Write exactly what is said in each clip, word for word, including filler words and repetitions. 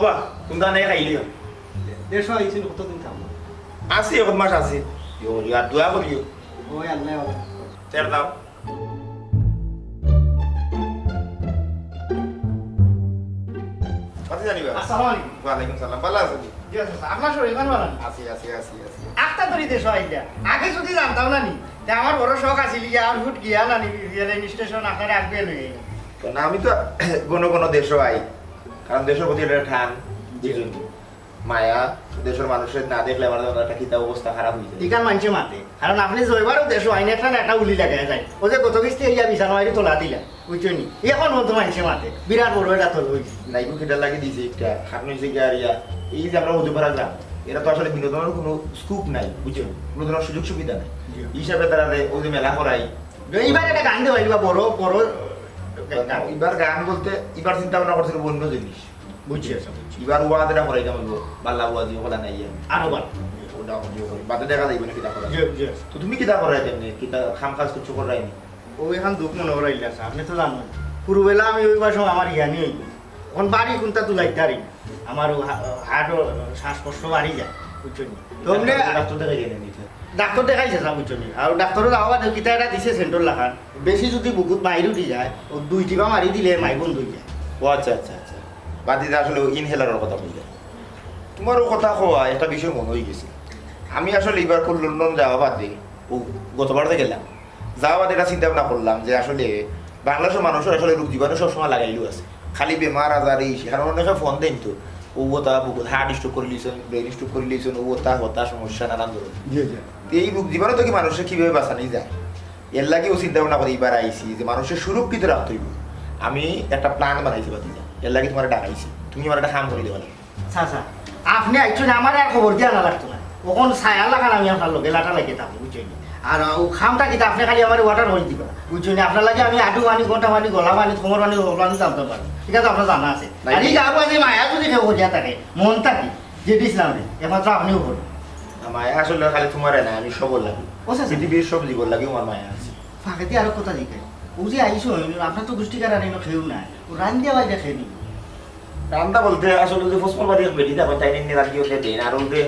বাহ, কুনটা নাই খাইলিও? দেশো আইছইন, কতদিন থাকবো? আছি, এক মাস আছি। ইয়ো, ইয়ো, আর দোয়া করিও। ওই আল্লাহ। তের দাও। কত জানিবা? আসসালামু আলাইকুম। ওয়ালাইকুম সালাম। ভালা আছো নি? জি, আছি, আছি। আপনার শরীর খান ভালা নি? আছি, আছি, আছি, আছি। আখতা ধরি দেশো আইলা। আগে যদি জানতাম না নি, তে আমার বড় শখ আছিল, ইয়া, আমার ফুট গিয়া না নি, রেল স্টেশন আপনারে আগে লই আইলাম। তো না, আমি তো ঘন ঘন দেশো আই, কারণ দেশর প্রতি একটা টান, জি। বুঝলেন? মায়া, দেশর মানুষরে না দেখলে আমার যেন একটা কিতা অবস্থা খারাপ অই যায়। ইখান মানষে মাতে, কারণ আপনে জয়বারও দেশো আইন একটা না একটা উলি লাগাই যায়। ও যে গত কিস্তি ইয়া বিছানা বাড়ি তোলা দিলা, বুঝছো নি? এখন বলতো মানষে মাতে, বিরাট বড় একটা তোর হইছে। নাইবু কিতার লাগি দিছে একটা, খাটনি হইছে কি আর ইয়া, এই যে আমরা মধুপাড়া গ্রাম, এরা তো আসলে বিনোদনের কোনো স্কোপ নাই, বুঝছো? কোনো ধরনের সুযোগ সুবিধা নাই। জি। এই হিসাবে তারা যে ওই যে মেলা করাই। এবার একটা গান দেওয়া, এবার বড়, বড় একটা। এবার গান বলতে, এবার চিন্তা ভাবনা করছিল অন্য জিনিস। বুঝছি, আচ্ছা, বুঝছি। এবার ওয়াজ এটা করাইতাম হইব, বাল্লা ওয়াজ ইয়ে করা নাই ইয়ে। আরো বার। ওটা ইয়ে করি। বাদে দেখা যাইব না কিতা করা। জি, জি। তো তুমি কিতা করাই তেমনি? কিতা কাম কাজ কিছু করাই নি? ও এখন দুঃখ মনে করাইলে আছে, আপনি তো জানেন। পুরুবেলা আমি ওই সময় আমার জ্ঞানী হইব। এখন বাড়ি কোনটা তুলাইতে পারি না। আমার ও হা-, হার্টও শ্বাসকষ্ট বাড়ি যায়, বুঝছেন? তো আপনি ডাক্তার দেখাই গেলেন নি? ডাক্তার দেখাইছে, স্যার, বুঝছেন নি? আর ডাক্তারও যাওয়া বাদে কিতা এটা দিছে সেন্টর লাখান। বেশি যদি বুকুত বাইরে উঠি যায়, ও দুই টিপা মারি দিলে মাই বন্ধ হয়ে যায়। ও আচ্ছা, আচ্ছা, আচ্ছা। বাদ দিতে আসলে ইনহেলারের কথা বললে। তোমার ও কথা কওয়া একটা বিষয় মনে হয়ে গেছে। আমি আসলে এবার কোন লন্ডন যাওয়া বাদে ও গতবার তো গেলাম, যাওয়া বাদে এটা চিন্তা ভাবনা করলাম যে আসলে বাংলাদেশের মানুষের আসলে রোগ জীবাণু সবসময় লাগাইলেও আছে, খালি বেমার আজার এই সেই। কারণ অনেকে ফোন দেন তো, ও ওটা হার্ট স্ট্রোক করে লিয়েছেন, ব্রেন স্ট্রোক করে লিয়েছেন, ও ওটা হতা সমস্যা নানান ধরনের। জি, জি। তো এই রোগ জীবাণু থেকে মানুষের কিভাবে বাঁচানো যায়, এর লাগি ও চিন্তা ভাবনা করে এবার আইছি যে মানুষের সুরক্ষিত রাখতে হইব। আমি একটা প্ল্যান বানাইছি বাতিজা, এর লাগি তোমার ডাকাইছি, তুমি আমার একটা কাম করে দেওয়া লাগবে। চাচা, আপনি আইছইন, আমারে আর খবর দিয়া না লাগতো না। অখন ছায়া লাখান আমি আপনার লগে লাটা লাগিয়ে থাকবো, বুঝছইন নি? আর ও খামটা কিতা আপনি খালি আমারে অর্ডার করে দিবা, বুঝছইন নি? আপনার লাগি আমি আডু পানি, ঘন্টা পানি, গলা পানি, কোমর পানি, হল পানি জানতে পারি। ঠিক আছে, আপনার জানা আছে। নাই। আর এই গাঁও মাঝে মায়া যদি কেউ করিয়া থাকে, মন থাকি, যে দিছিলাম রে, একমাত্র আপনিও করুন। না, মায়া আসলে খালি তোমারে না, আমি সবর লাগি। ও চাচা। পৃথিবীর সব জীবর লাগি আমার মায়া আছে। ফাঁকেদি আরো কথা জিজ্ঞাসা। ও যে আইসো, আপনার তো গোষ্ঠী কারণ এনে খেয়েও না। ও রান্দিয়া বাইরে খেয়ে নিব। রান্দা বলতে আসলে যে ফসমল বাড়ি বেটি থাকে, তাই নিয়ে রান্দিও খেয়ে দেয় না। আর ওই যে,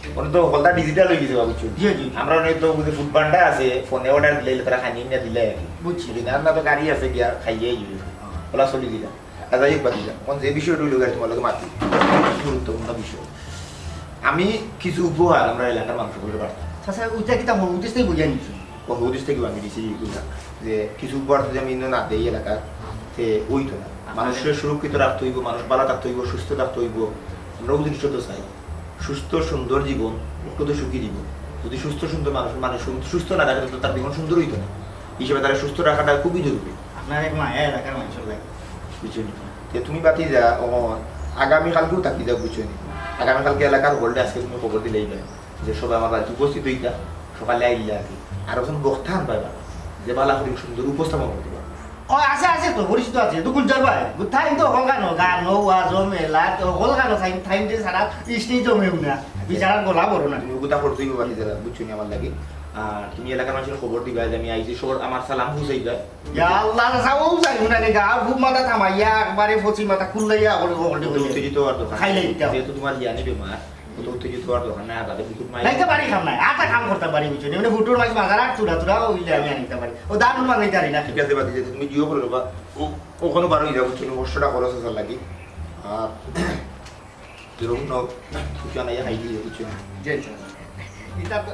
ওখানে তো হলদা ডিজিটাল হয়ে গেছে, বাবু, বুঝছো? জি, জি। আমরা অনেক তো ওই যে ফুড পান্ডা আছে, ফোনে অর্ডার দিলে তারা খানি নিয়ে দিলে আর কি। বুঝছি। যদি রান্না তো গাড়ি আছে, গিয়া খাইয়ে ইয়ে। হ্যাঁ। ওলা চলি দিলা। আর যাই হোক, বাদ দিলাম। এখন যে বিষয়টা হইল, তোমার লগে মাতি, গুরুত্বপূর্ণ বিষয়। আমি কিছু উপহার আমরা এলাকার মানুষগুলোকে পাঠাতাম। চাচা, ওইটা কিতা হবো? ওইটাই বলিয়া নিচ্ছি। ও হবো, ওইটাই কি আমি দিছি, এগুলা। যে কিছু উপহার যদি আমি ইন্দো না দেই এলাকার, তে ওই তো না। মানুষের সুরক্ষিত রাখতে হইব, মানুষ ভালো থাকতে হইব, সুস্থ থাকতে হইব। আমরা ওই জিনিসটা তো চাই। সুস্থ, সুন্দর জীবন, অত্যন্ত সুখী জীবন। যদি সুস্থ, সুন্দর মানুষ, মানুষ সুস্থ না থাকে, তো তার জীবন সুন্দর হইতো না। এই হিসেবে তারা সুস্থ রাখাটা খুবই জরুরি। আপনার এক মায়া এলাকার মানুষের লাগে। বুঝছো নি? তে তুমি বাতি যা, ও আগামী কালকেও থাকি যাও, বুঝছো নি? আগামী কালকে এলাকার হলডে আজকে তুমি খবর দিলেই পারে যে সবাই আমার বাড়িতে উপস্থিত হইতা, সকালে আইলে আর কি। আর এখন বক্তা আনবাই পারো, যে বালা করে সুন্দর উপস্থাপন করতে পারো। ও, আছে, আছে তো, পরিচিত আছে, তো গুলজার ভাই। তাইন তো হকল গানো, গানো, ওয়াজো, মেলা, তো হকল গানো, তাইন, তাইন যে সারা stage জমেও না, বিচারার গলা বড় না। তুমি ওগুতা করতেই পারি যারা, বুঝছো নি আমার লাগি। আর তুমি এলাকার মানুষের খবর দিবা যে আমি আইছি, সবার আমার সালাম বুঝাইবা। ইয়া আল্লাহ, চাচা, ও যাই হুনা রে, গা, খুব মাথা থামাইয়া, একবারে ফচি মাথা খুললাইয়া, ওগুলো, ওগুলো, ওগুলো। উত্তেজিত হওয়ার দরকার। খাইলে দিতে হবে। যেহেতু তোমার জ্ঞানী বেমার, অত উত্তেজিত হওয়ার দরকার নাই, আর তাদের বিদ্যুৎ মাইক। নাইতে পারি খাম নাই, আটা কাম করতাম পারি, বুঝছো নি? মানে, হুটুর মাঝে বাজার আর তুরা তুরা, ওইলে আমি আনিতে পারি। ও দারুণ বানাইতে পারি না। ঠিক আছে, বাদ দিয়ে তুমি জিও করে নেবা। ও, ওখানে বারো হয়ে যাবো, তুমি কষ্টটা করো, চাচার লাগি। আর যেরকম হোক, কিছু আনাইয়া খাই দিয়ে, বুঝছো নি? জি, স্যার। এটা তো,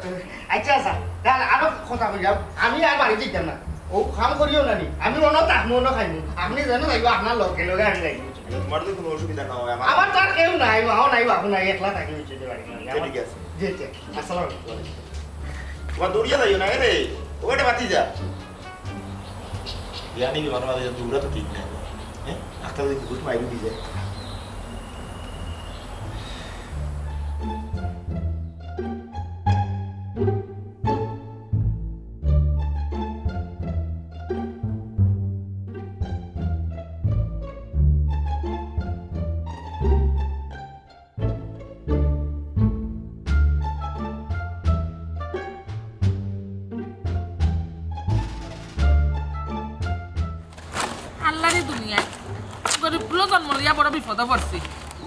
আচ্ছা, স্যার, তাহলে আরো কথা কইলাম, আমি আর বাড়ি যাইতাম না। ও কাম করিও না নি, আমি মনে থাকবো, মনে খাইবো। আপনি যেন যাইবো, আপনার লগে লগে আমি যাইবো। তোমার তো কোনো অসুবিধা না হয়, আমার আমার তো আর কেউ নাই, মাও নাই, বাপু নাই, একলা থাকি হচ্ছে যে বাড়ি। আচ্ছা, ঠিক আছে। জি, জি। আসসালামু আলাইকুম। তোমার দৌড়িয়া যাইও না, এ রে, ওটা বাতি যা। ইয়ানি বিমানর মাঝে দৌড়া তো ঠিক নাই। হ্যাঁ? আস্তে আস্তে ঘুষ মাইরু দিয়ে যায়। আল্লাহরে দুনিয়ায় গরিব গুলো জন্ম লইয়া বড় বিপদে পড়ছি।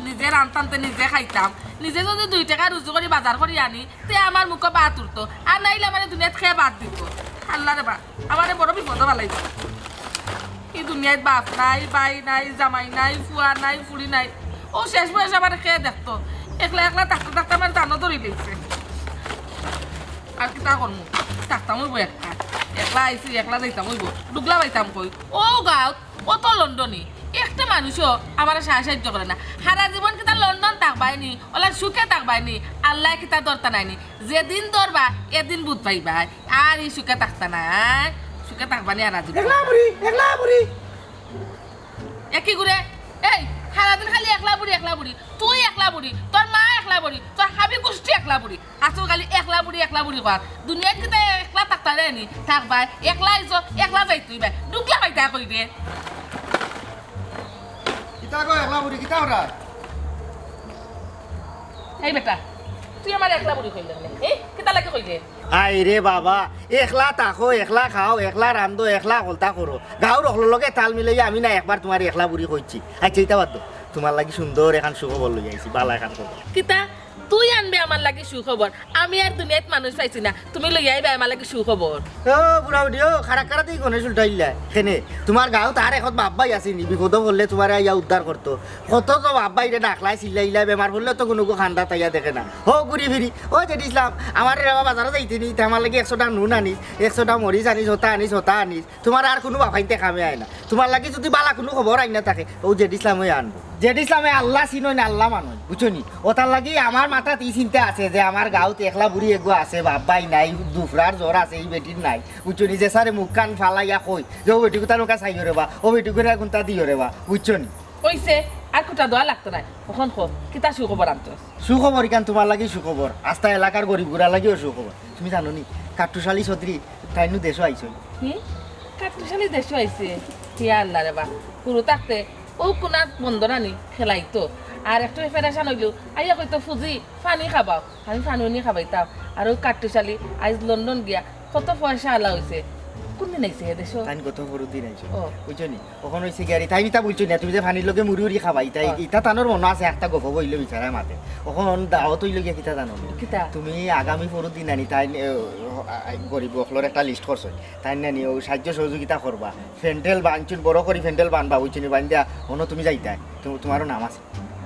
নিজ নিজে রানতাম, তে নিজে খাইতাম। নিজে যদি দুই টেকা রুজি করি বাজার করি আনি, তে আমার মুখো ভাত উঠতো, আর নাইলে আমারে দুনিয়াত কে ভাত দিতো। আল্লাহ রে বা, আমারে বড় বিপদো ফালাইছে। ই দুনিয়াত বাপ নাই, ভাই নাই, জামাই নাই, ফুয়া নাই, ফুড়ি নাই। অউ শেষ বয়স আমারে কে দেখতো? একলা একলা থাকতে থাকতে আমার জানও ধরি লইছে। আর কিতা করমু? থাকতাম অইবো একলা। একলা আইছি, একলা যাইতাম অইবো। দুগলা পাইতাম কই? অউ গাঁওত অত লন্ডনি, একটা মানুষও আমারে সাহা-, সাহায্য করে না। হারা জীবন কিতা লন্ডন থাকবায়নি, অলা সুখে থাকবায়নি, আল্লায় কিতা ধরতা নায়নি। যেদিন ধরবা, এদিন বুঝ পাইবায়। আর ই সুখে থাকতা নায়, সুখে থাকবানি হারা জীবন। একলা বুড়ি, একলা বুড়ি। এ কিগুরে? এই, হারাদিন খালি একলা বুড়ি, একলা বুড়ি। তুই একলা বুড়ি, তোর মা একলা বুড়ি, তোর হাবি গুষ্টি একলা বুড়ি। আছো খালি একলা বুড়ি, একলা বুড়ি কর। দুনিয়াত কিতা একলা থাকতা দেয়নি? থাকবায়, একলা আইছো, একলা যাইতায় অইবায়। দুগলা পাইতায় কই রে? কিতা গো একলা বুড়ি, কিতা ওরা? এই বেটা, তুই আমারে একলা বুড়ি কইলে কেনে? এই, কিতা লাগি কইলে? আয় রে বাবা, একলা থাকো, একলা খাও, একলা রান্ধো, একলা হকলতা করো। গাঁওর হকলর লগে তাল মিলাইয়া আমি না একবার তুমারে একলা বুড়ি কইছি। আইচ্ছা, ইতা বাদ দেও। তুমার লাগি সুন্দর এখান সুখবর লইয়া আইছি, বালা এখান খবর। কিতা? তুই আনবে আমার লাগি সুখবর? আমি আর দুনিয়াত মানুষ পাইছি না, তুমি লইয়া আইবায় আমার লাগি সুখবর। ও বুড়া বুড়ি, ও খাড়া খাড়া দি গণেশ উল্টাইলা। কেনে? তুমার গাঁওত আর একজন বাপ ভাই আছেনি, বিপদো পড়লে তুমারে আইয়া উদ্ধার করতো। কত তো বাপ ভাইরে ডাকলায়, চিল্লাইলায়, বেমার পড়লে তো কুনুগু কান্দাত আইয়া দেখে না। ও ঘুরি ফিরি, ও জেঠি ইসলাম, আমারে রে বাবা বাজারো যাইতে নি, তে আমার লাগি একশোটা নুন আনিস, একশোটা মরিচ আনিস, হতা আনিস, হতা আনিস। তুমার আর কুনু বাপ ভাইন্তে কামে আয় না। তুমার লাগি যুদি বালা কুনু খবর আইনা থাকে, অউ জেঠি ইসলামে আনবো। জেঠি ইসলামে আল্লা চিনইন, আল্লা মানইন, বুঝছো নি? অতার লাগি আমার মাথাত ই চিন্তা আছে যে আমার গাঁওত একলা বুড়ি এগু আছে, বাপ ভাই নাই, দুফরার জ্বর আছে, ই বেটির নাই, বুঝছো নি? যে সারে মুখখান ফালাইয়া কই যে, "অউ বেটিগুতার মুখা চাইও রে বা, অউ বেটিগুরে কুন্তা দিও রে বা", বুঝছো নি? অইছে, আর কুন্তা দেওয়া লাগতো নায়। অখন ক, কিতা সুখবর আনছস? সুখবর ইখান তুমার লাগি সুখবর, আস্তা এলাকার গরিব গুড়ার লাগিও সুখবর। তুমি জানো নি, কাট্টুশালী চৌধুরী তাইন নু দেশো আইছইন। হুম? কাট্টুশালী দেশো আইছে? ইয়া আল্লাহ রে বা, হুরু থাকতে অউ কুনাত বন্দরানি খেলাইতো, আর একটু ফেরেশান অইলো, আইয়া কইতো, "ফুজি, পানি খাবাও।" আমি পানি উনি খাবাইতাম। আর অউ কাট্টুশালী আইজ লন্ডন গিয়া কত পয়সা আলা অইছে। কুনদিন আইছে হে দেশো? তাইন গত পরশু দিন আইছইন। ও। বুঝছো নি? অখন অইছে গিয়া রে, তাইন ইতা বুঝছো না, তুমি যে পানির লগে মুড়ি উড়ি খাবাইতায়, ও। ইতা তানর মনো আছে, একটা গপ অইলো বিচারায় মাতে। অখন দাওত অইলো গিয়া কিতা জানো নি? কিতা? তুমি আগামী পরশু দিন আনি তাইন, এ, ও, আ, আ, গরিব অকলর একটা list করছো। তাইন নানি অউ সাহায্য সহযোগিতা করবা। প্যান্ডেল বানছুন, বড় করি প্যান্ডেল বানবা, বুঝছো নি? বান্দিয়া অনো তুমি যাইতায়। তু-, তুমারও নাম আছে।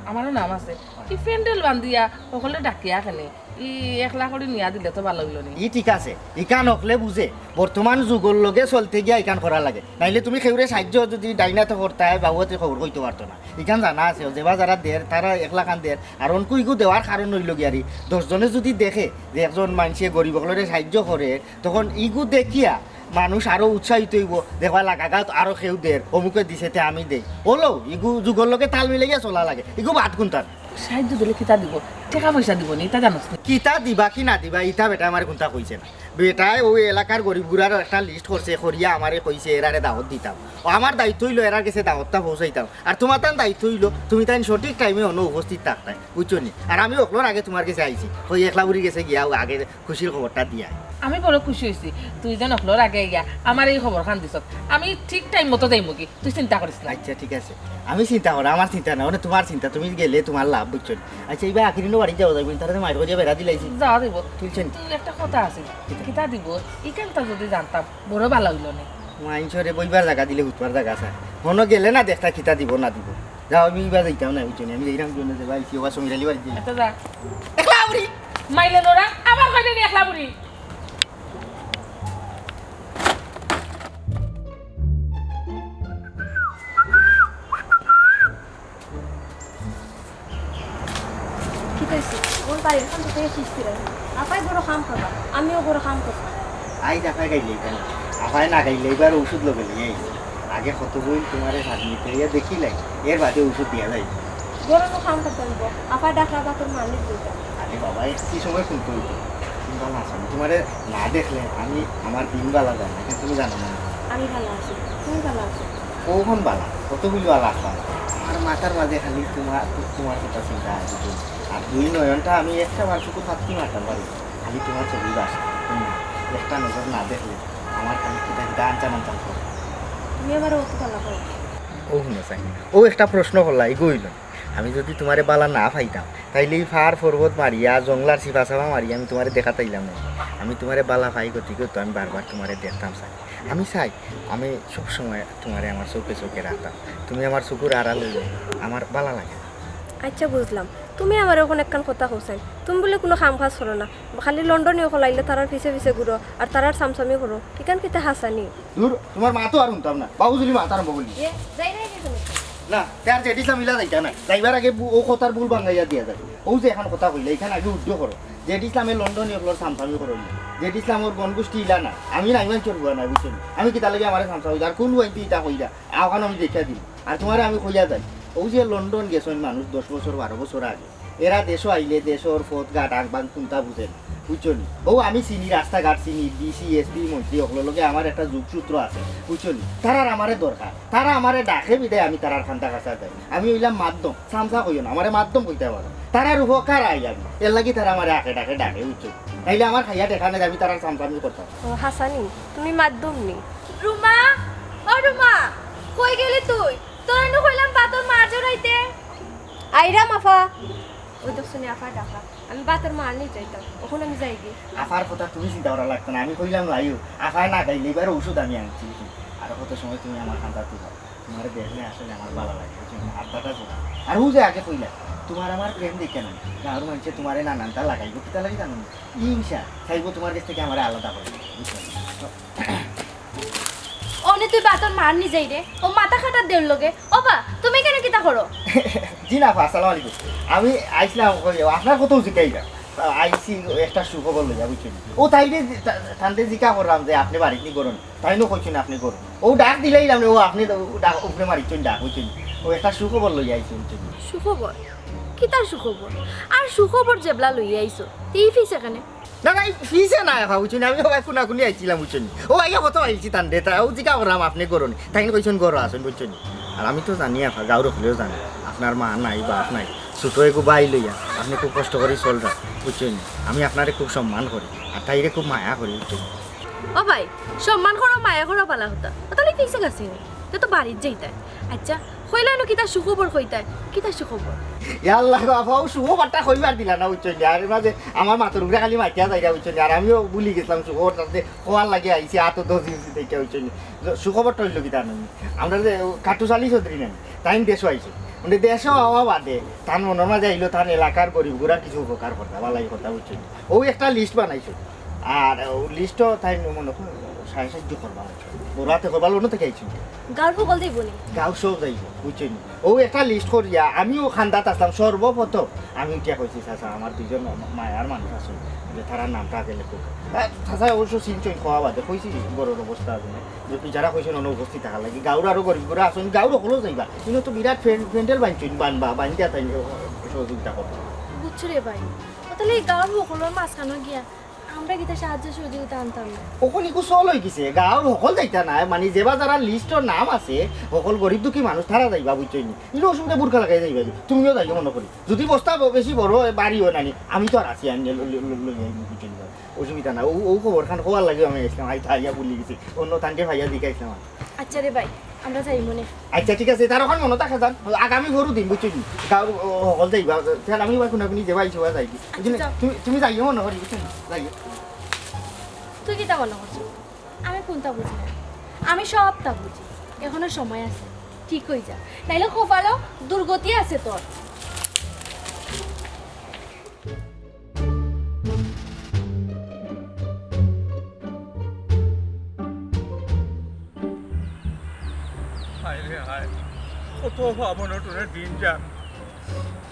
আমারও নাম আছে। ই প্যান্ডেল বান্দিয়া অকলরে ডাকিয়া কেনে? ই একলা করি নিয়া দিলে তো বালা অইলো নি। ই ঠিক আছে, ইখান অকলে বুঝে। বর্তমান যুগর লগে চলতে গিয়া ইখান করা লাগে। নাইলে তুমি কেউরে সাহায্য যুদি ডাইনাতে করতায়, বাউয়াতে খবর কইতো পারতো না। ইখান জানা আছে, যেবা যারা দের, তারা একলা খান দের। আর অনকু ইগু দেওয়ার কারণ অইলো গিয়া রে, দশ জনে যুদি দেখে যে একজন মানষে গরিব অকলরে সাহায্য করে, তখন ইগু দেখিয়া মানুষ আরো উৎসাহিত অইবো, দেখবা লাগাগাঁওত আরো কেউ দের, অমুকে দিছে তে আমি দেই। অলো, ইগু যুগর লগে তাল মিলাইয়া চলা লাগে। ইগু বাদ কুন্তার? সাহায্য দিলে কিতা দিবো? টেকা পয়সা দিবো নি, ইতা জানোস নি? কিতা দিবা কি না দিবা, ইতা বেটায় আমারে কুন্তা কইছে না। বেটায় অউ এলাকার গরিব গুড়ার একটা list করছে, করিয়া আমারে কইছে, এরারে দাওত দিতাম। অউ আমার দায়িত্ব অইলো এরার গেছে দাওতটা পৌঁছাইতাম। আর তুমার তান দায়িত্ব অইলো, তুমি তাইন সঠিক টাইমে অনো উপস্থিত থাকতায়, বুঝছো নি? আর আমি অকলর আগে তুমার গেছে আইছি, অউ একলা বুড়ির গেছে গিয়া অউ আগে খুশির খবরটা দিয়া আই। আমি বড় খুশি অইছি, তুই যেন অকলর আগে গিয়া আমারে ই খবরখান দিছস। আমি ঠিক টাইম মতো যাইমুগি, তুই চিন্তা করিস না। আইচ্ছা, ঠিক আছে, আমি চিন্তা করি, আমার চিন্তা না, মানে তুমার চিন্তা, তুমি গেলে তুমার লাভ, বুঝছো নি? আইচ্ছা, ইবা আকিরিনও বাড়িত যাওয়া যাইবো, তারে তো মাইর করিয়া বেড়া দিলাইছি। যাওয়া যাইবো। তুলছেন? কিন্তু একটা কথা আছে, কিতা? কিতা দিবো? ইখানতা যুদি জানতাম, বড় বালা অইলো নে। মাইনষরে বইবার জাগা দিলে হুতবার জাগা আছে। হনো গেলে না দেখতা কিতা দিবো না দিবো। যাও, আমি ইবা যাইতাম না, বুঝছো নি? আমি যাইরাম জন্য যে ভাই, কি ওবা সমীর আলী বাড়িত যাই। আচ্ছা, যা। একলা বুড়ি। মাইলে নোরা, আবার কইলে নি একলা বুড়ি। কিতা অইছে? ওর বাড়ির কাম তো শেষ করি। আপায় বড় কাম করবা, আমিও বড় কাম করতাম। আইজ আপায় গাইলে কেনে? আপায় না গাইলে এবার ঔষধ লগে লইয়া আইছে। আগে কত বইন তুমারে সাত মিনিট লইয়া দেখিলাই, এর বাদে ঔষধ দিয়া যাইবো। বড় তো কাম করতে অইবো, আপায় ডাকরা বাতর মানিক দিতা। আরে বাবা, একটু সময় শুনতে অইতো। তুমি ভালা আছো নি? তুমারে না দেখলে আমি আমার দিন ভালা যায় না, ইখান তুমি জানো না? আমি ভালা আছি, তুমি ভালা আছো? কখন বালা? কত বুঝি বালা আছলাম? আমার মাথার মাঝে খালি তুমার, তুমার কথা চিন্তা আছে। আর দুই নয়নটা আমি একটা বার শুধু ফাঁকি মারতাম পারি, খালি তুমার ছবি বাস। হুম, একটা নজর না দেখলে আমার খালি কিতা কিতা আনচান আনচান করে। তুমি আমারে অত ভালা পাও। ও হুনো চাই, ও একটা প্রশ্ন করলা, ইগু অইল। আমি যুদি তুমারে বালা না পাইতাম, তাইলে ই পাহাড় পর্বত মারিয়া, জংলার চিপা চাপা মারিয়া আমি তুমারে দেখাত আইলাম না। আমি তুমারে বালা পাই গতিকে তো আমি বারবার তুমারে দেখতাম চাই। আমি চাই, আমি সব সময় তুমারে আমার চউখে চউখে রাখতাম। তুমি আমার চউখর আড়াল অইলে আমার বালা লাগে না। আইচ্ছা, বুঝলাম। তুমি আমারে অখন একখান কথা কও চাইন, তুমি বুলে কুনু কাম কাজ করো না, খালি লন্ডনি অকল আইলে তারার পিছে পিছে ঘুরো আর তারার চামচামি করো, ইখান কিতা হাছানি? দূর, তুমার মাত তো আর হুনতাম না। বাবু জুলি মাত আরম্ভ করলি। এ, যাই না, এই যে না, তে আর জেড ইসলাম ইলা যাইতা না। যাইবার আগে বু-, অউ কথার ভুল ভাঙ্গাইয়া দিয়া যাও। অউ যে একখান কথা কইলা, ইখান আগে উদ্ধ করো। জেড ইসলামে লন্ডনি অকলর চামচামি করো না। জেড ইসলামর বনগোষ্ঠী ইলা না। আমি নাই মানষর বুয়া নাই, বুঝছো নি? আমি কিতার লাগি আমারে চামচামি, আর কুন ওয়াইনতে ইতা কইরা? অখান আমি দেখিয়া দিমু। আর তুমারে আমি কইয়া যাই, অউ যে লন্ডন গেছইন মানুষ দশ বছর, বারো বছর আগে, এরা দেশো আইলে দেশর পথ ঘাট আং বাং কুন্তা বুঝে না, বুঝছো নি? অউ আমি চিনি, রাস্তাঘাট চিনি, ডিসি, এসপি, মন্ত্রী অকলর লগে আমার একটা যোগসূত্র আছে, বুঝছো নি? তারার আমারে দরকার, তারা আমারে ডাকে বিদায় আমি তারার কান্দা কাছা যাই। আমি অইলাম মাধ্যম, চামচা কইও না, আমারে মাধ্যম কইতায় পারো। তারার উপকার আই আমি, এরলাগি তারা আমারে আকে ডাকে ডাকে, বুঝছো নি? নাইলে আমার খাইয়া টেকা নাই, আমি তারার চামচামি করতাম। ও হাছানি, তুমি মাধ্যম নি? রুমা, ও রুমা, কই গেলি তুই? তোরে নু কইলাম ভাতর মাড় জড়াইতে। আইরাম আফা। ওই দেখছো নি আফায় ডাকরা। আমি ভাতর মাড় নিত যাইতাম। অখন আমি যাইগি। আফার কথা তুমি চিন্তা করা লাগতো না। আমি কইলাম না, আইও। আফায় না খাইলে এবার ঔষধ আমি আনছি। আর কত সময় তুমি আমার কান্দাত থাকো। তুমারে দেখলে আসলে আমার বালা লাগে। বুঝছো নি? আড্ডাটা জমে। আর অউ যে আগে কইলা, তুমার আমার প্রেম দেখিয়া না। গাঁওর মানষে তুমারে নানানতা লাগাইবো। কিতার লাগি জানো নি? হিংসা। চাইবো তুমার গেছ থাকি আমারে আলাদা করি। বুঝছো নি? তো অনে তুই ভাতর মাড় নি যাইরে, অউ মাথা কাটার দেওর লগে। ও বা, তুমি ইখানো কিতা করো? জি না, আফা, আসসালামু আলাইকুম। আমি আইছলাম, ওই, আপনার কথাউ জিকাইলাম। আইছি একটা সুখবর লইয়া, বুঝছো নি? অউ তাইরে জি-, তা-, তানরে জিকা করলাম যে আপনে বাড়িত নি, ঘরো নি। তাইন কইছইন আপনে ঘরো। অউ ডাক দিলাইলাম রে, অউ আপনে তো ডাক, উপরে মারিছইন ডাক, বুঝছো নি? অউ একটা সুখবর লইয়া আইছি, বুঝছো নি? সুখবর? কিতার সুখবর? আর সুখবর যেবলা লইয়া আইছো, তে ই পিছে কেনে? না, না, ই পিছে না, আফা, বুঝছো নি? আমি সবাই কুনাকুনি আইছিলাম, বুঝছো নি? অউ আইয়া কথা আইছি তানরে, তা অউ জিকা করলাম আপনে ঘরো নি। তাইন কইছইন ঘরো আছইন, বুঝছো নি? আর আমি তো জানি, আফা, গাঁওর অকলেও জানে, আপনার মা নাই, বাপ নাই, ছোট এগু ভাই লইয়া আপনে খুব কষ্ট করি চলরা, বুঝছো নি? আমি আপনারে খুব সম্মান করি, আর তাইরে খুব মায়া করি, বুঝছো নি? ও ভাই, সম্মান করো, মায়া করো, বালা কথা। ও তাইলে পিছে গেছে নি? তে তো বাড়িত যাইতায়। আইচ্ছা, কইলায় নু কিতা সুখবর কইতায়? কিতা সুখবর? ইয়া আল্লাহ গো, আফা, অউ সুখবরটা কইবার দিলা না, বুঝছো নি? আর এর মাঝে আমার মাথার উপরে খালি মাতিয়া যাইরা, বুঝছো নি? আর আমিও ভুলি গেছলাম সুখবরটা যে কওয়ার লাগি আইছি, আতো দশ দিন দেখিয়া, বুঝছো নি? সুখবরটা অইলো কিতা জানো নি? আমরা যে কাট্টুশ আলী চৌধুরী নাই, তাইন দেশো আইছে। মানে দেশো আওয়া বাদে তান মনর মাঝে আইলো তান এলাকার গরিব গুরার কিছু উপকার করতা, বালাই করতা, বুঝছো নি? অউ একটা লিস্ট বানাইছে। আর অউ লিস্টও তাইন মনে কর সাহায্য করবা, বুঝছো নি? বড় আতে করবা, অনো থাকি আইছে। গাঁওর হকল যাইবো নি? গাঁওর সব যাইবো, বুঝছো নি? অউ একটা লিস্ট করিয়া আমিও কান্দাত আছলাম, সর্বপ্রথম আমি উঠিয়া কইছি, "চাচা, আমার দুইজন মা-, মায়ার মানুষ আছে, যে তারার নামটা আগে লেখো।" আহ, চাচা অবশ্য চিনছইন, কওয়া বাদে কইছি, ঘরর অবস্থা আছে না। যে বিচারা কইছইন, অনুপস্থিত থাকার লাগি। গাঁওর আরো গরিব গুরা আছইন, গাঁওর হকলও যাইবা। ইনো তো বিরাট প্যান-, প্যান্ডেল বানছইন, বানবা, বানিয়া তাইন সহযোগিতা করবা। বুঝছো রে ভাই, ও তাইলে এই গাঁওর হকলর মাঝখানো গিয়া আমরা কিতা সাহায্য সহযোগিতা আনতাম না? অখন ইগু চল অই গেছে, গাঁওর হকল যাইতা না, মানে যেবা যারার লিস্টর নাম আছে, হকল গরিব দুঃখী মানুষ, তারা যাইবা, বুঝছো নি? ইনো অসুবিধা বুরকা লাগাই যাইবা, তুমিও যাইও মনে করি। যুদি বস্তা ব-, বেশি বড় অয়, ভারি অয় নানি, আমি তো আর আছি, আমি ল-, ল-, ল-, লই আইমু, বুঝছো নি? অসুবিধা না, অউ, অউ খবর খান কওয়ার লাগি আমি আইছলাম, আইতা আইয়া ভুলি গেছি, অন্য তানরে পাইয়া জিকাইছলাম আমি। আইচ্ছা রে ভাই, আমরা যাইমু নে। আইচ্ছা, ঠিক আছে, তার অখন মনো থাকে যান, আগামী পরশু দিন, বুঝছো নি? গাঁওর, ও, হকল যাইবা, তাহলে আমি ওই কুনাকুনি যাবা, আইসবা যাইবি। আইচ্ছা, বুঝলি? যাও। তুমি, তুমি যাইও মনে করি, বুঝছো নি? যাইও। তুই কিতা মনে করছস? আমি কুনতা বুঝি না? আমি সবতা বুঝি। এখনো সময় আছে, ঠিক অই যা, নাইলে কপালো দুর্গতি আছে তোর। হায় রে হায়, কত অভাব অনটনে দিন যার।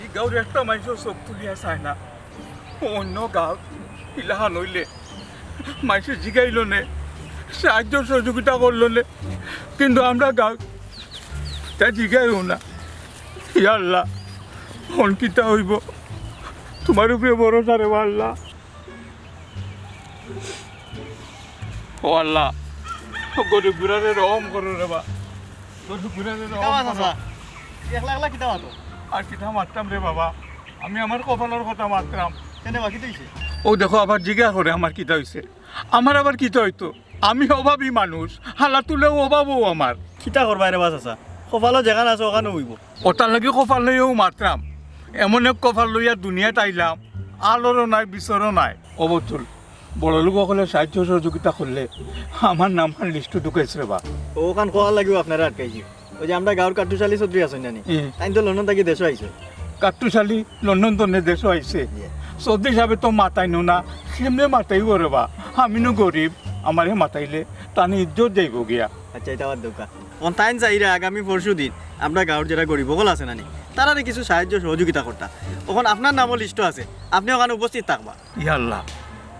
ই গাঁওর একটা মানষও চোখ তুলিয়া চায় না। অন্য গাঁও ইলাখান অইলে মানষে জিগাইলো নে, সাহায্য সহযোগিতা করলো নে, কিন্তু আমরা গাঁও তা জিগাইও না। ইয়া আল্লাহ, অখন কিতা অইবো? তুমার উপরে ভরসা রে বা আল্লাহ। ও আল্লাহ, গরিব গুরারে রহম করো রে বা। গরিব গুরারে রহম কিতা মাত করো। আছে? একলা একলা কিতা মাতো? আর কিতা মাততাম রে বাবা, আমি আমার কপালর কথা মাতরাম। কেনে বা, কিতা অইছে? অউ দেখো, আবার জিগা করে আমার কিতা অইছে। আমার আবার কিতা অইতো? আমি অভাবী মানুষ, হালাতুলেও অভাবও আমার। কিতা করবায় রে বা চাচা, কপালো যেখান আছে ওখানে অইবো। ওটার লাগি কপাল লইয়াউ মাতরাম। এমন এক কপাল লইয়া দুনিয়াত আইলাম, আলোরও নাই, বিচরও নাই। ও বদরুল, বড় লোক অকলে সাহায্য সহযোগিতা করলে আমার নামখান লিস্টো ঢুকাইছে রে বা। ওখান কওয়ার লাগিও আপনারে আটকাইছি। ওই যে আমরা গাঁওর কাট্টুশালী চৌধুরী আছইন নানি, হুম। তাইন তো লন্ডন থাকি দেশো আইছে। কাট্টুশালী লন্ডন তনে দেশো আইছে। জি। চৌধুরী সাবে তো মাতাইন না, কেমনে মাতাইবো রে বা? আমি নু গরিব, আমারে মাতাইলে তান ইজ্জত যাইবো গিয়া। আচ্ছা, ইটা বাদ দেউক্কা। অখন তাইন চাইরা আগামী পরশু দিন আমরা গাঁওর যেরা গরিব অকল আছে নানি, তারারে কিছু সাহায্য সহযোগিতা করতা। অখন আপনার নামও লিস্টো আছে, আপনি ওখানে উপস্থিত থাকবা। ইয়া আল্লাহ,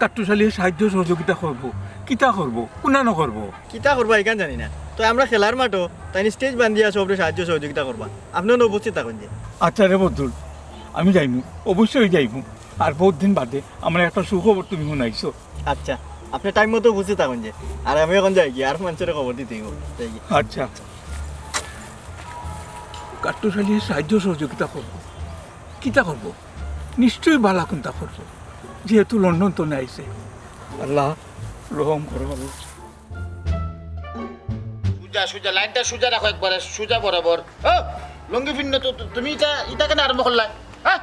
কাট্টুশালীয়ে সাহায্য সহযোগিতা করবো, কিতা করবো, কুনানো করবো? কিতা করবা ইখান জানি না, তো আমরা খেলার মাঠো তাইন stage বান্ধিয়া সবরে সাহায্য সহযোগিতা করবা, আপনি ওখানে উপস্থিত থাকইন যে। আচ্ছা রে বদরুল, আমি যাইমু, অবশ্যই যাইমু। আর বউত দিন বাদে আমার একটা সুখবর তুমি হুনাইছো। আচ্ছা, আপনি time মতো উপস্থিত থাকইন যে। আর আমি অখন যাইগি, আর মানষরে খবর দিতে অইবো। যাইগি। আচ্ছা। কাট্টুশালীয়ে সাহায্য সহযোগিতা করবো। কিতা করবো? নিশ্চয়ই বালা কুন্তা করবো, যেহেতু লন্ডন তনে আইছে। আল্লাহ, রহম করো আল্লাহ। সুজা, সুজা, লাইনটা সুজা রাখো একবারে, সুজা বরাবর। ও, লুঙ্গি ফিন্ন তো, তো, তুমি ইটা, ইটা কেনে আরম্ভ করলায়? হ্যাঁ?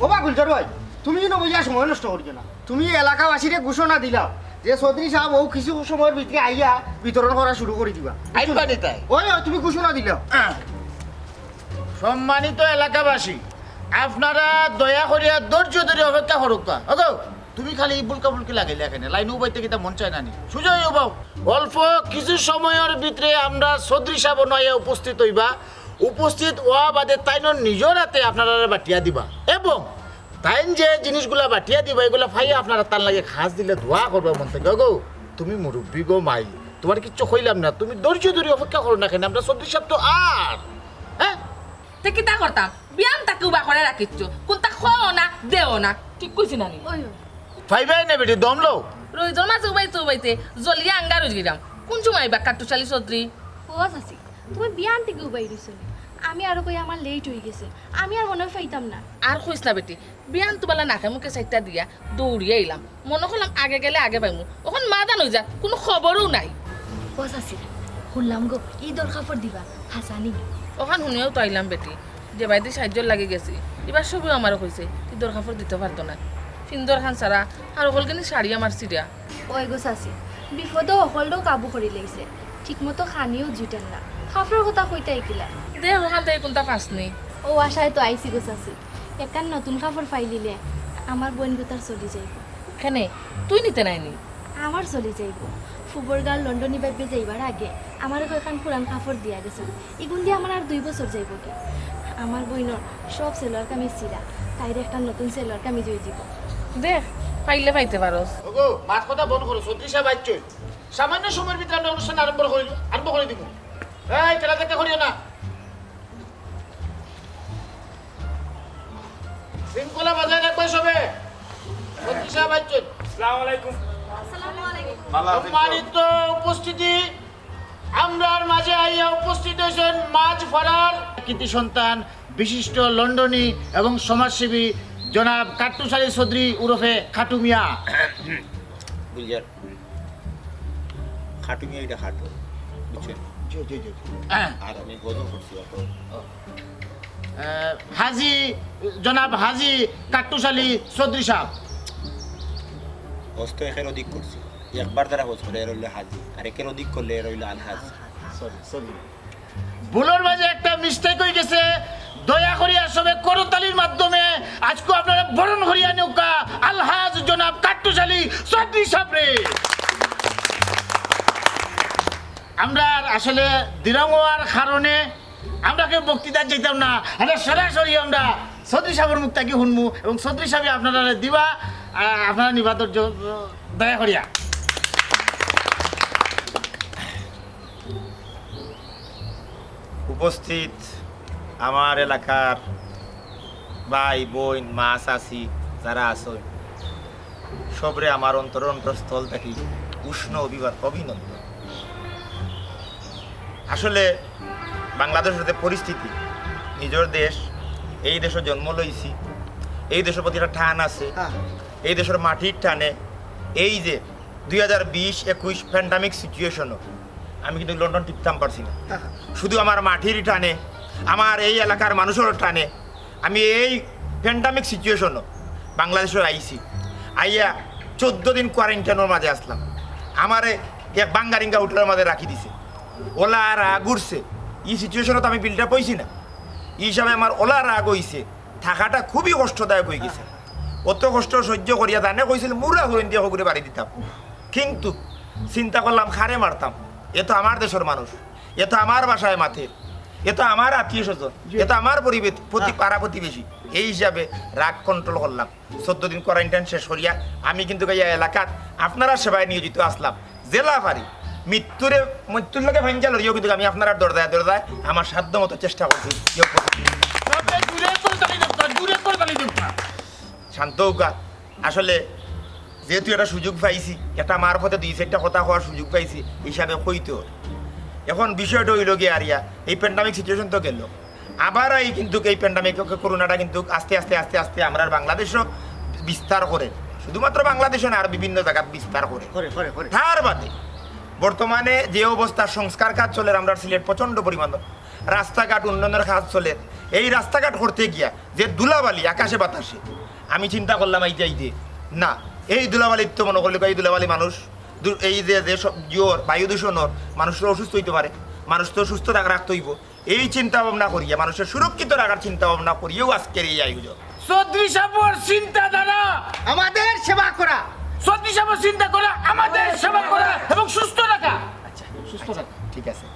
ও বা গুলজার ভাই, তুমি ইনো বইয়া সময় নষ্ট করিও না। তুমি এলাকাবাসীরে ঘোষণা দিলাও যে চৌধুরী সাব অউ কিছু সময়র ভিতরে আইয়া বিতরণ করা শুরু করি দিবা। আইবা নি তাই? ওই, ওই, তুমি ঘোষণা দিলাও। হ্যাঁ। সম্মানিত এলাকাবাসী, আপনারা দয়া করিয়া ধৈর্য ধরি অপেক্ষা করউক্কা। ওগো, তুমি খালি ই বুলকা বুলকি লাগাইলা কেনে? লাইন উবাইতে কিতা মন চায় না নি? সুজা অইয়া উবাও। অল্প কিছু সময়র ভিতরে আমরার চৌধুরী সাব অনো আইয়া উপস্থিত অইবা। উপস্থিত অওয়া বাদে তাইন নিজর আতে আপনারারে বাটিয়া দিবা। এবং তাইন যে জিনিসগুলা বাটিয়া দিবা, ইগুলা পাইয়া আপনারা তান লাগি খাস দিলে দোয়া করবা মন থাকি। ওগো, তুমি মুরব্বি গো মাই, তুমারে কিচ্ছু কইলাম না, তুমি ধৈর্য ধরি অপেক্ষা করো না কেনে? আমরার চৌধুরী সাব তো আর, হ্যাঁ? তে কিতা করতাম? বিয়ান তাকে উবা করে রাখিচ্ছ, কুন্তা কও না, দেও না, ঠিক কইছি না নি? ওই, ওই। পাইবায় না বেটি, দম লও। রইদর মাঝে উবাইতে উবাইতে জ্বলিয়া আঙ্গার অইগেলাম। কুন সময় আইবা কাট্টুশালী চৌধুরী? ও চাচি, তুমি বিয়ান থাকি উবাই রইছো নি? আমি আরো কই আমার late অইগেছে, আমি আর মনে অয় পাইতাম না। আর কইস না বেটি, বিয়ান তো বালা নাকে মুখে চাইট্টা দিয়া দৌড়িয়া আইলাম। মনো করলাম আগে গেলে আগে পাইমু, অখন মাদান অইযার, কুনু খবরও নাই। ও চাচি, হুনলাম গো, ইদর কাপড় দিবা, হাছা নি? অখান হুনিয়াউ তো আইলাম বেটি, যে বাইদি সাহায্যর লাগি গেছি, ইবার সবেউ আমারে কইছে, ইদর কাপড় দিতো পারতো না, ফিন্দর খান ছাড়া, আর অকলগিনি শাড়ি আমার ছিড়া। ওই গো চাচি, বিপদে হকলরেউ কাবু করিলাইছে, ঠিকমতো খানিও জুটের না, কাপড়র কথা কইতায় কিলা? দে, অখান থাকি কুন্তা পাস নি? ও আশায় তো আইছি গো চাচি, একখান নতুন কাপড় পাইলিলে আমার বইন গুতার চলি যাইবো। কেনে, তুই নিতে নায় নি? আমার চলি যাইবো। ফুবর গাঁওর লন্ডনী ভাবিয়ে যাইবার আগে আমারে কয়খান পুরান কাপড় দিয়া গেছইন, ইগুন দি আমার আর দুই বছর যাইবোগি। আমার বইনর সব সেলোয়ার কামিজ ছিড়া, তাইরে একটা নতুন সেলোয়ার কামিজ অই দিবো। দেখ, পাইলে পাইতে পারস। ওগো, মাত কথা বন্ধ করো, চৌধুরী সাব আইছইন। সামান্য সময়র ভিতরে আমরা অনুষ্ঠান আরম্ভ করি, আরম্ভ করি দিমু। এই, খেলা দেখতে করিও না। শৃঙ্খলা বজায় রাখবা সবে। চৌধুরী সাব আইছইন। আসসালামু আলাইকুম। আসসালামু আলাইকুম। সম্মানিত উপস্থিতি, আমরার মাঝে আইয়া উপস্থিত অইছইন মাঝ ফাড়ার কৃতি সন্তান, বিশিষ্ট লন্ডনী এবং সমাজসেবী জনাব কাট্টুশালী চৌধুরী উরফে খাটু মিয়া। বুঝলেন? খাটু মিয়া ইটা খাটু, বুঝছেন? জি, জি, জি, জি। আর আমি গজল করছি অখন। আহ, হাজী, জনাব হাজী কাট্টুশালী চৌধুরী সাব। হজ তো একের অধিক করছি। একবার যারা হজ করে এরা অইলো হাজী, আর একের অধিক করলে এরা অইলো আলহাজ। Sorry, sorry। ভুলর মাঝে একটা mistake অই গেছে, দয়া করিয়া সবে করতালির মাধ্যমে আইজকু আপনারা বরণ করিয়া নেউক্কা আলহাজ জনাব কাট্টুশালী চৌধুরী সাবরে। আমরা আসলে দিরং অওয়ার কারণে আমরা কেউ বক্তৃতা যাইতাম না, আমরা সরাসরি আমরা চৌধুরী সাবর মুখ থাকি হুনমু এবং চৌধুরী সাবে আপনারারে দিবা, আহ, আপনারা নিবা ধৈর্য, দয়া করিয়া। উপস্থিত আমার এলাকার ভাই, বইন, মা, চাচি যারা আছইন, সবরে আমার অন্তরর অন্তঃস্থল থাকি উষ্ণ অভিবা-, অভিনন্দন। আসলে বাংলাদেশর যে পরিস্থিতি, নিজর দেশ, এই দেশো জন্ম লইছি, এই দেশর প্রতি একটা টান আছে, হ্যাঁ। এই দেশর মাটির টানে, এই যে দুই হাজার বিশ একুশ pandemic situation-ও আমি কিন্তু লন্ডন টিপতাম পারছি না। শুধু আমার মাটির টানে, আমার এই এলাকার মানুষের টানে আমি এই প্যান্ডামিক সিচুয়েশনও বাংলাদেশে আইছি। আইয়া চোদ্দ দিন কোয়ারেন্টাইনের মাঝে আসলাম। আমারে এক বাঙ্গারিঙ্গা হোটেলের মাঝে রাখি দিছে। ওলা আর আগ উঠছে। এই সিচুয়েশনে তো আমি বিলটা পাইছি না। এই হিসাবে আমার ওলা রাগ হইছে। থাকাটা খুবই কষ্টদায়ক হয়ে গেছে। অত কষ্ট সহ্য করিয়া জানে কইছিল মুরা হইন দিয়ে হগুরে বাড়ি দিতাম। কিন্তু চিন্তা করলাম, খারে মারতাম, এ তো আমার দেশের মানুষ, এ তো আমার ভাষায় মাতের, এ তো আমার আত্মীয় স্বজন, এ তো আমার পরিবেশ, প্রতি-, পাড়া প্রতিবেশী। এই হিসাবে রাগ কন্ট্রোল করলাম। চোদ্দ দিন কোয়ারেন্টাইন শেষ করিয়া আমি কিন্তু এই এলাকাত আপনারা সেবায় নিয়োজিত আসলাম। জেলা পারি, মৃত্যুরে, মৃত্যুর লগে ফাইঞ্জা লড়িও কিন্তু আমি আপনারা দরজায় দরজায় আমার সাধ্য মতো চেষ্টা করছি। শান্ত হউকা। আসলে যেহেতু একটা সুযোগ পাইছি, একটা মারফতে দুই চারটা কথা কওয়ার সুযোগ পাইছি, হিসাবে কইতে হয়। এখন বিষয়টা হইল গিয়া আরিয়া, এই প্যান্ডামিক সিচুয়েশন তো গেল, আবার এই কিন্তু এই প্যান্ডামিক করোনাটা কিন্তু আস্তে আস্তে আস্তে আস্তে আমরার বাংলাদেশও বিস্তার করে, শুধুমাত্র বাংলাদেশও না, আর বিভিন্ন জায়গাত বিস্তার করে। করে, করে, করে। তার বাদে বর্তমানে যে অবস্থা সংস্কার কাজ চলের আমরার সিলেট প্রচণ্ড পরিমাণ, রাস্তাঘাট উন্নয়নের কাজ চলের, এই রাস্তাঘাট করতে গিয়া যে ধুলাবালি আকাশে বাতাসে, আমি চিন্তা করলাম এই যে, এই যে, না, এই ধুলাবালির তো মনে করলে এই ধুলাবালি মানুষ, দু-, এই যে, যে সব জ্বর, বায়ু দূষণ অর, মানুষ তো অসুস্থ হইতে পারে, মানুষ তো সুস্থ রাখ-, রাখতে হইব। এই চিন্তা ভাবনা করিয়া, মানুষের সুরক্ষিত রাখার চিন্তা ভাবনা করিয়াও আজকের এই আয়োজন। চৌধুরী সাহেবের চিন্তাধারা আমাদের সেবা করা। চৌধুরী সাহেবের চিন্তা করা আমাদের সেবা করা এবং সুস্থ রাখা। আচ্ছা, সুস্থ রাখা। ঠিক আছে,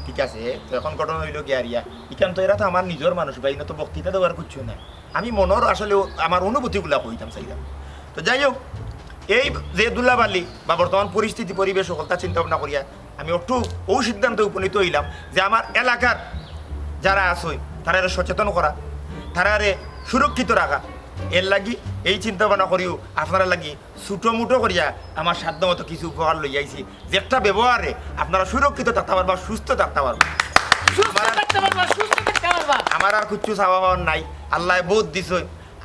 ঠিক আছে। তো এখন ঘটনা হইল গিয়া আরিয়া, ইখান তো এরা তো আমার নিজের মানুষ ভাই, ইনো তো বক্তৃতা দেওয়ার কিচ্ছু নাই। আমি মনের আসলে আমার অনুভূতিগুলা কইতাম চাইলাম। তো যাই হোক, এই যে ধুলাবালি বা বর্তমান পরিস্থিতি, পরিবেশ, সকলতা চিন্তা ভাবনা করিয়া আমি একটু ও সিদ্ধান্তে উপনীত হইলাম যে আমার এলাকার যারা আছে তারারে সচেতন করা, তারারে সুরক্ষিত রাখা। এর লাগি এই চিন্তা ভাবনা করিও আপনারা লাগি ছোটো মোটো করিয়া আমার সাধ্য মতো কিছু উপহার লই আইছি, যেটা ব্যবহারে আপনারা সুরক্ষিত থাকতে পারবা, সুস্থ থাকতে পারবা। সুস্থ আমার আর থাকতে পারবা, সুস্থ থাকতে পারবা। আমার আর কিচ্ছু চাওয়া পাওয়ার নাই, আল্লায় বহুত দিছে।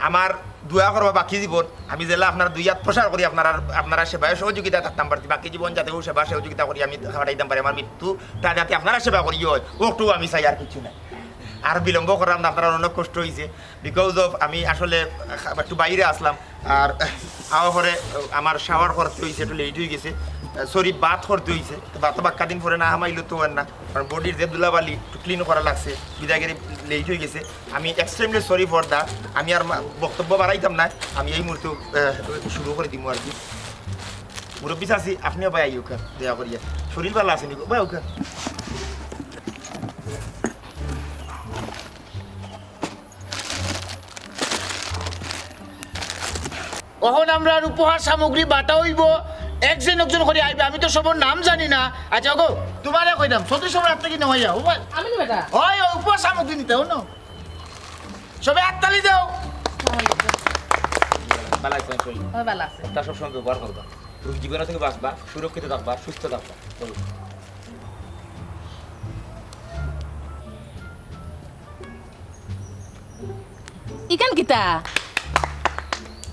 আমার দোয়া করবা বাকি জীবন, আমি যেলা আপনার দুই হাত প্রসার করি, আপনারা, আপনারা সেবায় সহযোগিতা থাকতাম পারছি, বাকি জীবন যাতে ও সেবা সহযোগিতা করি আমি কাটাইতাম পারি, আমার মৃত্যুটা যাতে আপনারা সেবা করি হয়, ওটুকু আমি চাই, আর কিছু নাই। আর বিলম্ব করাম না, আপনারা অনেক কষ্ট হইছে, because of আমি আসলে একটু বাইরে আসলাম, আর আওয়া পরে আমার শাওয়ার করতে হইছে, একটু লেট হয়ে গেছে, সরি, বাথ করতে হইছে, তো বাথ বাক্কা দিন পরে না হামাইলে তো আর না, কারণ বডির যে ধুলাবালি একটু ক্লিন করা লাগছে, বিদায়গিরি লেট হয়ে গেছে। আমি extremely sorry for that। আমি আর মা-, বক্তব্য বাড়াইতাম না, আমি এই মুহূর্তে, আহ, শুরু করে দিমু আর কি। মুরব্বী চাচি, আপনিও ভাই আইউক্কা, দয়া করিয়া। শরীর ভালা আছে নি গো? ভাই, আউক্কা। অখন আমরার উপহার সামগ্রী বাটা অইবো, একজন একজন করি আইবা। আমি তো সবর নাম জানি না। আচ্ছা গো, তুমারে কইলাম, চৌধুরী সবর হাত থাকি নেওয়া যাও, ও ভাই। আমি নি বেটা? ওই, ওই উপহার সামগ্রী নিতে, হুনো। সবে হাততালি দাও। ভালা আছো, আছো। ওই ভালা আছে। তা সব সময় ব্যবহার করবা। জীবনে তুমি বাঁচবা, সুরক্ষিত থাকবা, সুস্থ থাকবা। চলো। ইখান কিতা?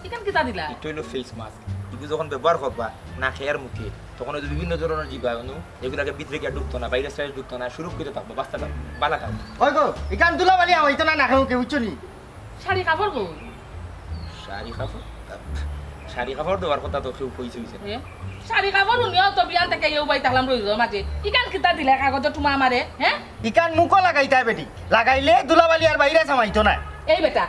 ইখান কিতা দিলা? এটা হইলো ফেস মাস্ক। এগুলো যখন ব্যবহার করবা নাকে আর মুখে, তখন ওই যে বিভিন্ন ধরনের জীবাণু, এগুলাকে ভিতরে গিয়া ঢুকতো না, ভাইরাস টাইরাস ঢুকতো না, সুরক্ষিত থাকবো, বাঁচতে থাকবো, ভালা থাকবো। ওই গো, ইখান ধুলাবালি আমার, ইতো না নাকে মুখে, বুঝছো নি? শাড়ি কাপড় কই? শাড়ি কাপড়? শাড়ি কাপড় দেওয়ার কথা তো কেউ কইছে, কইছে না। এ? শাড়ি কাপড় উনিও তো বিয়ান থেকে ইউ বাই তাহলাম রইল মাঝে। ইখান কিতা দিলে কাগজে তুমা আমারে, হ্যাঁ? ইখান মুখো লাগাইতায় বেটি, লাগাইলে ধুলাবালি আর ভাইরাস হামাইতো নায়। এই বেটা,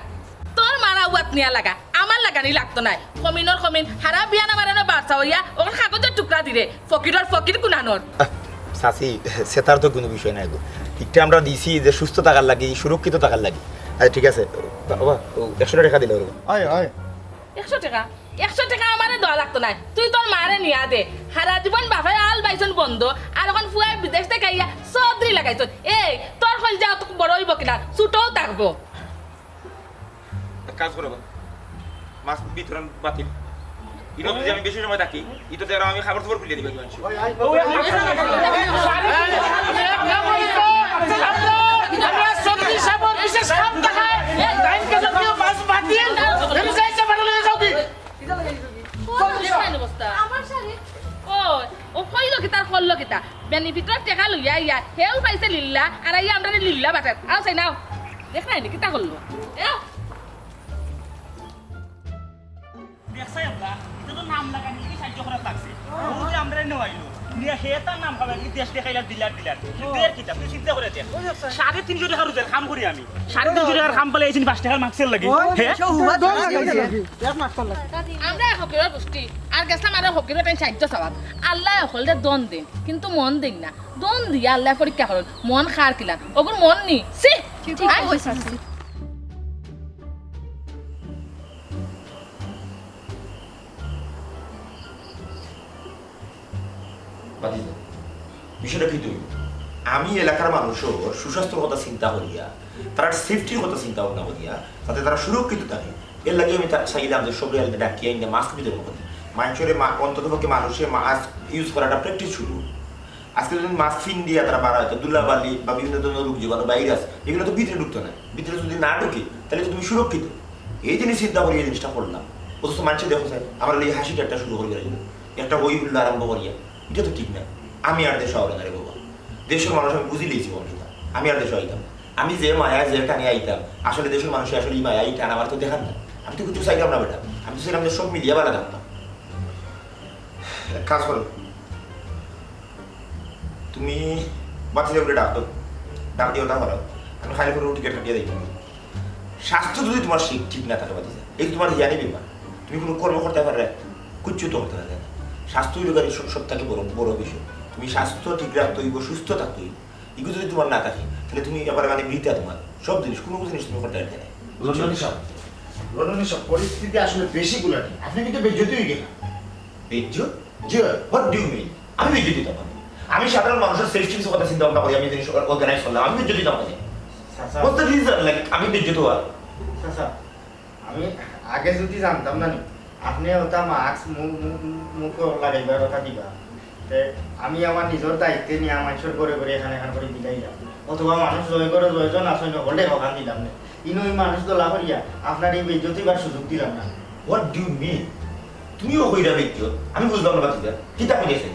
তোর মারা উয়াত নিয়া লাগা, আমার লাগানি লাগতো নায়। কমিনর কমিন, হারা বিয়ান আমার এনে বারসা হইয়া, ওখান কাগজের টুকরা দিরে, ফকিরর ফকির কুনানর। আহ, চাচি, সেটার তো কোনো বিষয় নাই গো। ঠিকটা আমরা দিছি যে সুস্থ থাকার লাগি, সুরক্ষিত থাকার লাগি। আচ্ছা, ঠিক আছে, বাবা, ও একশো টাকা দিলে ওরকম। হয়, হয়। একশো টাকা? একশো টাকা আমারে দেওয়া লাগতো নায়, তুই তোর মারে নিয়া দে। হারা জীবন বাফে আল বাইছন বন্ধ, আর এখন ফুয়ায় বিদেশ থেকে আইয়া চৌধুরী লাগাইছন। এই, তোর কইলজা অত বড় হইব কিনা, ছোটও থাকবো। এক কাজ করো, মাছ বিতরণ বাতিল। ইনো যদি আমি বেশি সময় থাকি, ইতো তো আমি খাবার খবর খুলে দিবা। আমার শাড়ি। ও, ও কইলো কি তার করলো কিতা? বেনিফিটর টেকা লইয়া আইয়া, হেউ পাইছে লিল্লা, আর আইয়া আমরারে লিল্লা বাটার। আও চাই নাও। দেখ নাই নি, কিতা করলো? এও। দেখছাই আব্বা, ইটা তো নাম লাগানি লাগি সাহায্য করাত লাগছে। ও যে আমরারে নেওয়াইলো, নিয়া হে তার নাম খাবার কি দেশ দেখাইলা ডিলার ডিলার। কিন্তু এর কিতা, তুই চিন্তা করে দেখ। সাড়ে তিনশো টেকা রোজের কাম করি আমি। সাড়ে তিনশো টেকার কাম পালে এই পাঁচ টেকার মাস্কর লাগি। হে? আমরা ফকিরর গোষ্ঠী, আর গেছলাম আরো ফকিরর তাইন সাহায্য চাওয়াত। আল্লায় হকলরে ধন দেইন, কিন্তু মন দেইন না। ধন দিয়া আল্লায় পরীক্ষা করইন, মন কার কিলান। অগুর মন নি? ছি! ঠিক কইছো, চাচি। ভাতিজা, বিষয়টা কিতা অইলো? আমি এলাকার মানুষর সুস্বাস্থ্যর কথা চিন্তা করিয়া, তারার সেফটির কথা চিন্তা ভাবনা করিয়া, যাতে তারা সুরক্ষিত থাকে, এর লাগি আমি তা-, চাইলাম যে সবরে আলাদা ডাকিয়া আইনা মাস্ক বিতরণ করি। মানুষরে মা-, অন্তত পক্ষে মানুষে মাস্ক ইউজ করাটা প্র্যাকটিস শুরু। আজকে যদি মাস্ক ফিন দিয়া তারা বাড়া হয়, তো ধুলাবালি বা বিভিন্ন ধরনের রোগ জীবাণু, ভাইরাস, এগুলো তো ভিতরে ঢুকতো না। ভিতরে যদি না ঢুকে, তাহলে তো তুমি সুরক্ষিত। এই জিনিস চিন্তা করি এই জিনিসটা করলাম। অথচ মানুষে দেখো স্যার, আমার এই হাসিটা একটা শুরু করি গেল, একটা হই হুল্লা আরম্ভ করিয়া, এটা তো ঠিক না। আমি আর দেশে আওয়ার না রে বাবা, দেশের মানুষ আমি বুঝি লিয়েছি বন্ধুটা, আমি আর দেশে আইতাম না। আমি যে মায়া যে টানে আইতাম, আসলে দেশের মানুষ আসলে এই মায়া এই টান আমার তো দেখার না। আমি তো কিছু চাইলাম না বেটা, আমি তো চাইলাম যে সব মিলিয়া বালা থাকতাম। এক কাজ করো, তুমি বাতি যাবে ডাক দাও, ডাক দিয়ে ওটা করো। আমি খালি করে টিকিট কাটিয়ে দিই। তুমি স্বাস্থ্য যদি তোমার ঠিক ঠিক না থাকে বাতি যা, এই তোমার হিয়ানি বিমা, তুমি কোনো কর্ম করতে পারবে, কিচ্ছু তো করতে পারবে না। স্বাস্থ্য হইল গাড়ি সব সব থেকে বড় বড় বিষয়। তুমি স্বাস্থ্য ঠিক রাখতে হইব, সুস্থ থাকতে হইব। এগুলো যদি তোমার না থাকে, তাহলে তুমি এবার মানে বৃথা তোমার সব জিনিস, কোনো জিনিস তুমি করতে পারবে না। রঞ্জনী সাহেব, রঞ্জনী সাহেব, পরিস্থিতি আসলে বেশি গুলাটি। আপনি কিন্তু বেজ্জতি হয়ে গেলেন। বেজ্জত? জি, what do you mean? আমি বেজ্জত হইতাম কেনে? আমি সাধারণ মানুষের সেফটি কিছু কথা চিন্তা ভাবনা করি, আমি জিনিস অর্গানাইজ করলাম, আমি বেজ্জত হইতাম কেনে? চাচা। What's the reason, like, আমি বেজ্জত হওয়ার? চাচা, আমি আগে যদি জানতাম না নি, আপনি ওটা মাস্ক মু-, মু-, মু-, মুখো লাগাইবার কথা দিবা, তে আমি আমার নিজের দায়িত্বে নিয়ে আমার ঘরে ঘরে এখানে এখানে করে দিলাইলাম। অথবা মানুষ জয় করে জয়জন আসইন হলে হকান দিলাম না। ইনো এই মানুষ দলা করিয়া আপনার এই বেজ্জত হইবার সুযোগ দিলাম না। What do you mean? তুমিও কইরা বেজ্জত? আমি বুঝলাম না বাতিজা। কিতা কইতেছে?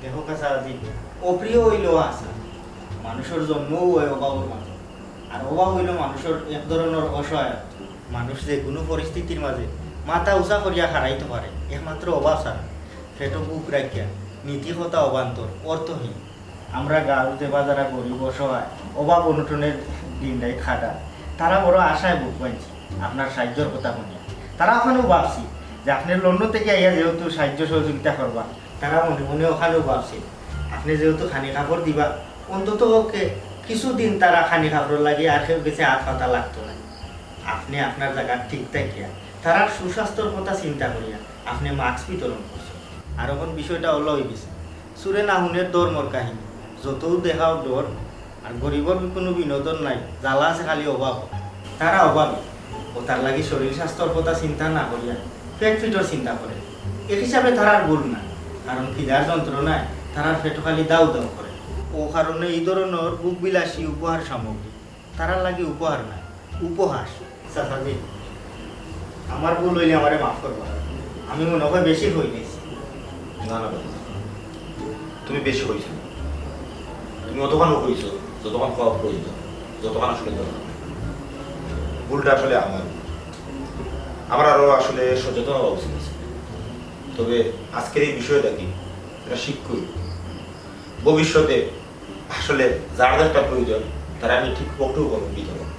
দেখো কাছা আজি, অপ্রিয় হইলেও আশা। মানুষের জন্মও হয় অভাবর মাঝে। আর অভাব হইল মানুষের এক ধরনের অসহায়। মানুষ যে কোনো পরিস্থিতির মাঝে মাথা উঁচা করিয়া খাড়াইতে পারে, একমাত্র অভাব ছাড়া। পেটো বুক রাখিয়া নীতি কথা অবান্তর, অর্থহীন। আমরা গাঁও যে বাজারা গরিব অসহায়, অভাব অনটনের দিন রাইত খাটা, তারা বড় আশায় বুক বাঁধছে আপনার সাহায্যর কথা শুনিয়া। তারা ওখানেও ভাবছি যে আপনি লন্ডন থেকে আইয়া যেহেতু সাহায্য সহযোগিতা করবা, তারা মনে মনে ওখানেও ভাবছে আপনি যেহেতু খানি কাপড় দিবা, অন্তত পক্ষে কিছুদিন তারা খানি কাপড় লাগে আর কেউ গেছে হাত পাতা লাগতো না। আপনি আপনার জায়গা ঠিক থাকিয়া তারার সুস্বাস্থ্যর কথা চিন্তা করিয়া আপনি মাস্ক বিতরণ করছেন। আর এখন বিষয়টা হলো হয়ে গেছে, সুরে না হুনের ধর্মর কাহিনী, যতও দেখাও ডর, আর গরিবর কোনো বিনোদন নাই, জ্বালা আছে খালি অভাব। তারা অভাবী, ও তার লাগি শরীর স্বাস্থ্যর কথা চিন্তা না করিয়া পেট ফিটর চিন্তা করে। এক হিসাবে তারার ভুল না, কারণ খিদার যন্ত্রণায় তারার পেট খালি দাউ দাউ করে। ও কারণে এই ধরনের ভোগবিলাসী উপহার সামগ্রী তারার লাগি উপহার নায়, উপহাস। চাচাজি, আমার ভুল হইলে আমারে মাফ করবা, আমি মনে হয় বেশি হই নিছি। না, না, বাবা, তুমি বেশি হইছো না। তুমি অতখানও হইছো, যতখান হওয়া প্রয়োজন, যতখান আসলে দরকার। ভুলটা আসলে আমার। আমার আরো আসলে সচেতন হওয়া উচিত আছে। তবে আজকের এই বিষয়টা কি, এটা শিক্ষণ। ভবিষ্যতে আসলে যার যেটা প্রয়োজন, তারা আমি ঠিক পকেটেও করবো বিতরণ।